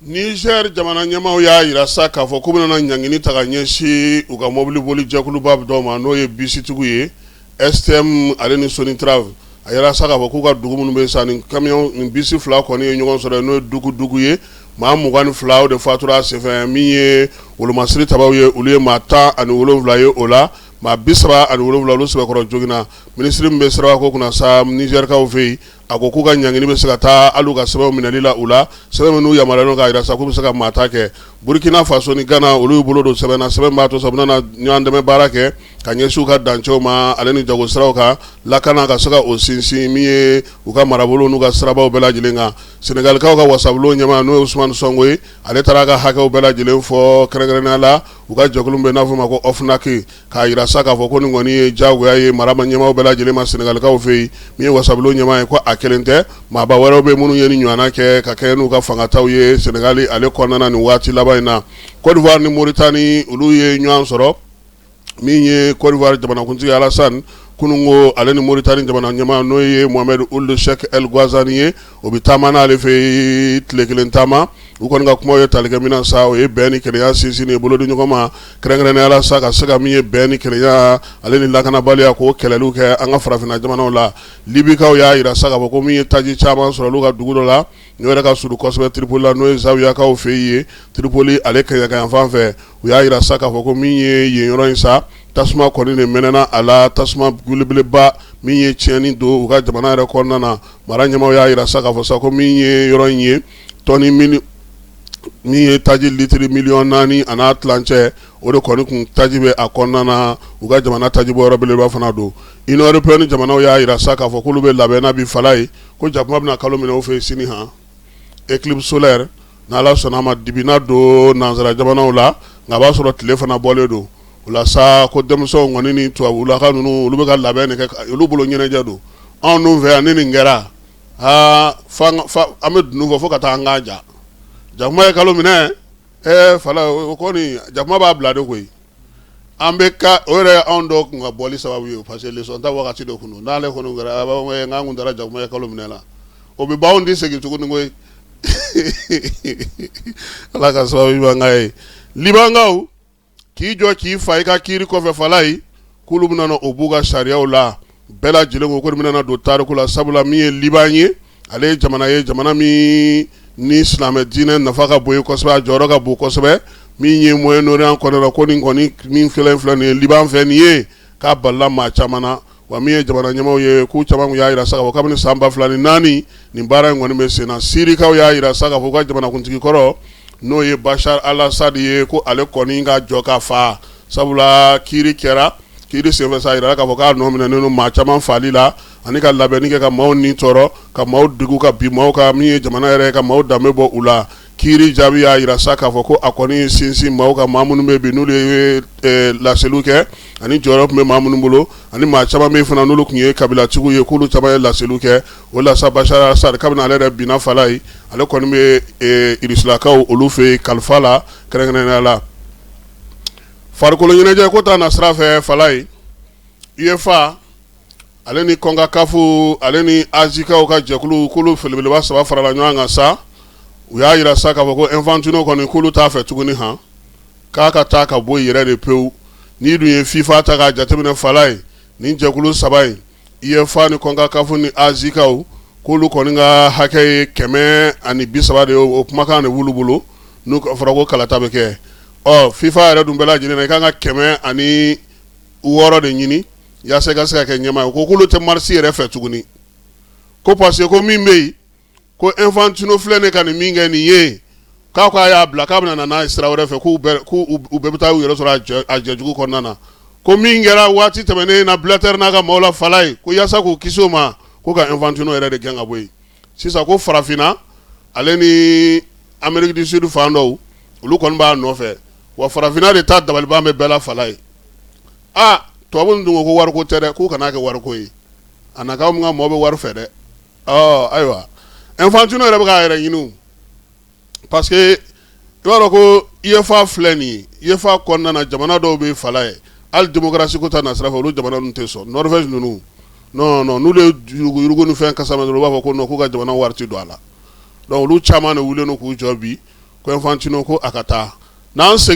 Niger jamana ɲɛmaaw y'a jira sa k'a fɔ k'u bɛna ɲangini ta ka ɲɛsin u ka mɔbiliboli jɛkuluba dɔ ma, n'o ye bisitigiw ye, STM ale ni Sonitrave. A yira sa k'a fɔ k'u ka dugu minnu bɛ sa, ni camion ni bisi fila kɔni ye ɲɔgɔn sɔrɔ, n'o ye dugu ye, maa 22, o de fatura a senfɛ. Min ye wolomasiri tabaw ye, olu ye maa 17 ye, o la maa 37, olu sɛbɛkɔrɔ joginna. Minisiri min bɛ sirabako kunna sa Nizɛrikaw fɛ yen, a ko k'u ka ɲangini bɛ se ka taa hali u ka sɛbɛnw minɛli la u la, sɛbɛn minnu yamaruyalen k'a jira sa k'u bɛ se ka maa ta kɛ. Burukina Faso ni Gana, olu y'u bolo don sɛbɛn na, sɛbɛn b'a to sa u bɛna ɲɔgɔn dɛmɛ baara kɛ ka ɲɛsin u ka dancɛw ma ale ni jago siraw kan, lakana ka se ka o sinsin min ye u ka marabolo n'u ka sirabaw bɛɛ lajɛlen kan. Senegalikaw ka wasabulon ɲɛmaa, n'o ye Usumani Sɔnko ye, ale taara a ka hakɛw bɛɛ lajɛlen fɔ, kɛrɛnkɛrɛnnenya la u ka jɛkulu bɛ n'a fɔ ma ko OFNAC, k'a jira sa k'a fɔ ko nin kɔni ye diyagoya ye mara ma ɲɛmaaw bɛɛ lajɛlen ma Senegalikaw fɛ yen. Min ye wasabulon ɲɛmaa ye, ko a kelen tɛ, maaba wɛrɛw bɛ minnu ye nin ɲɔgɔnna kɛ ka kɛɲɛ n'u ka fangataw ye Senegali ale kɔnɔna na nin waati laban in na. Côte d'Ivoire ni Mauritanie, olu ye ɲɔgɔn sɔrɔ. Min ye Côte d'Ivoire jamanakuntigi Alassane kununko, ale ni Mauritanie jamana ɲɛmaa, n'o ye Mohamed Ould Cheikh El Ghazouani ye, o bɛ taama n'ale fɛ yen, tile kelen taama. U kɔni ka kuma ye tali kɛ min na sa, o ye bɛn ni kelenya sinsinni bolo di ɲɔgɔn ma, kɛrɛnkɛrɛnnenya la sa ka se ka min ye bɛn ni kelenya ale ni lakanabaliya, k'o kɛlɛliw kɛ an ka farafinna jamanaw la. Libikaw y'a jira sa k'a fɔ ko min ye taji caman sɔrɔ olu ka dugu dɔ la, n'o yɛrɛ ka surun kosɛbɛ Tripoli la, n'o ye Zawiyakaw fɛ yen, Tripoli ale kɛɲɛka fan fɛ. U y'a jira sa k'a fɔ ko min ye yen yɔrɔ in sa, tasuma kɔni de mɛnɛna a la, tasuma belebeleba min ye tiɲɛni don u ka jamana yɛrɛ kɔnɔna na. Mara ɲɛmaaw y'a jira sa k'a fɔ sa ko min ye yɔrɔ in ye, tɔni min ye taji litiri miliyɔn 4 1/4, o de kɔni kun taji bɛ a kɔnɔna na. U ka jamana taji bɔ yɔrɔ belebeleba fana don. Union européenne jamanaw y'a jira sa k'a fɔ k'olu bɛ labɛn na bi fala ye, ko jakuma bɛna kalo minɛ u fɛ sini han, éclipse solaire. N'Ala sɔnna a ma, dibina don nansara jamanaw la, nka a b'a sɔrɔ tile fana bɔlen don o la sa, ko denmisɛnw kɔni ni tubabulaka ninnu, olu bɛ ka labɛn de kɛ, olu bolo ɲɛnajɛ don. Anw dun fɛ yan, ni nin kɛra, aa, an bɛ dunun fɔ fo ka taa an k'an ja. Jakuma ye kalo minɛ, fala, o kɔni jakuma b'a bila de koyi. An bɛ ka o yɛrɛ anw dɔw kun ka bɔli sababu ye, parce que leçon ta wagati dɔ kun don. N'ale kɔni kɛra, a b'a fɔ k'an kun taara jakuma ye kalo minɛ la, o bɛ ban, anw tɛ segin tuguni koyi. Ala ka sababu ɲuman k'an ye. Libankaw k'i jɔ k'i fa i ka kiiri kɔfɛ fala ye, k'olu bɛna o b'u ka sariyaw la bɛɛ lajɛlen ko ko bɛna don tariku la, sabula min ye Liban ye, ale ye jamana ye, jamana min ni silamɛ diinɛ nafa ka bon ye kosɛbɛ, a jɔyɔrɔ ka bon kosɛbɛ min ye Moyen-Orient kɔnɔna. Ko nin kɔni min filɛ filɛ nin ye Liban fɛ nin ye, k'a balila maa caman na. Wa min ye jamana ɲɛmaaw ye, k'u caman y'a jira sa k'a fɔ kabini san 2004, nin baara in kɔni bɛ sen na. Sirikaw y'a jira sa k'a fɔ u ka jamanakuntigi kɔrɔ, n'o ye Bashar al-Assad ye, ko ale kɔni ka jɔ ka fa, sabula kiiri kɛra. Kiiri senfɛ sa, a jirala k'a fɔ k'a nɔ minɛnen don maa caman faali la ani ka labɛnni kɛ ka maaw ni tɔɔrɔ, ka maaw degun, ka bin maaw kan, min ye jamana yɛrɛ ka maaw danbe bɔ u la. Kiiri jaabi y'a jira sa k'a fɔ ko a kɔni sinsin maaw ka maa minnu bɛ bi, n'olu ye laseliw kɛ ani jɔyɔrɔ tun bɛ maa minnu bolo, ani maa caman bɛ fana n'olu tun ye kabilatigiw ye, k'olu caman ye laseliw kɛ. O la sa, Bashar al-Assad, kabini ale yɛrɛ binna fala ye, ale kɔni bɛ Irisilakaw olu fɛ kalifa la, kɛrɛnkɛrɛnnenya la farikolo ɲɛnajɛ ko ta na sira fɛ fala ye. UEFA ale ni CONCACAF ale ni Azikaw ka jɛkulu, k'olu belebeleba saba farala ɲɔgɔn kan sa, u y'a jira sa k'a fɔ ko Infantino kɔni, k'olu t'a fɛ tuguni han, k'a ka taa ka bɔ yɛrɛ de pewu. N'i dun ye FIFA ta k'a jateminɛ fala ye, nin jɛkulu saba in, UEFA ni CONCACAF ni Azikaw, k'olu kɔni ka hakɛ ye 130 de ye. O kumakan de b'olu bolo n'u fɔra ko kalata bɛ kɛ. Ɔ, FIFA yɛrɛ dun bɛɛ lajɛlen na, i kan ka 106 de ɲini yaasa i ka se ka kɛ ɲɛmaa ye. Ko k'olu tɛ marche yɛrɛ fɛ tuguni, ko parce que ko min bɛ yen, ko Infantino filɛ nin ka nin min kɛ nin ye, k'a ko a y'a bila k'a bɛna na n'a ye sira wɛrɛ fɛ, k'u bɛɛ bɛ taa u yɛrɛ sɔrɔ a jɛjugu kɔnɔna na. Ko min kɛra waati tɛmɛnen na Blatter n'a ka maaw la fala ye, ko yaasa k'u kisi o ma, ko ka Infantino yɛrɛ de gɛn ka bɔ yen sisan. Ko farafinna ale ni Amérique du Sud fan dɔw, olu kɔni b'a nɔfɛ. Wa farafinna de ta dabaliban bɛ bɛɛ la fala ye. Aa, tubabu dun ko wariko tɛ dɛ, k'u kana kɛ wariko ye, a na k'anw ka mɔgɔ bɛ wari fɛ dɛ. Ɔ ayiwa, Infantino yɛrɛ bɛ k'a yɛrɛ ɲini, parce que i b'a dɔn ko UEFA filɛ nin ye, UEFA kɔnɔna na jamana dɔw bɛ fala ye, hali démocratie ko ta nasira fɛ, olu jamana ninnu tɛ sɔn. Norvège ninnu, non non, n'olu ye yuruguyurugu ni fɛn kasa mɛn dɔrɔn, u b'a fɔ ko non, k'u ka jamana wari tɛ don a la. Donc olu caman de wulilen don k'u jɔ bi. ko Infantino ko a ka taa n'an segin.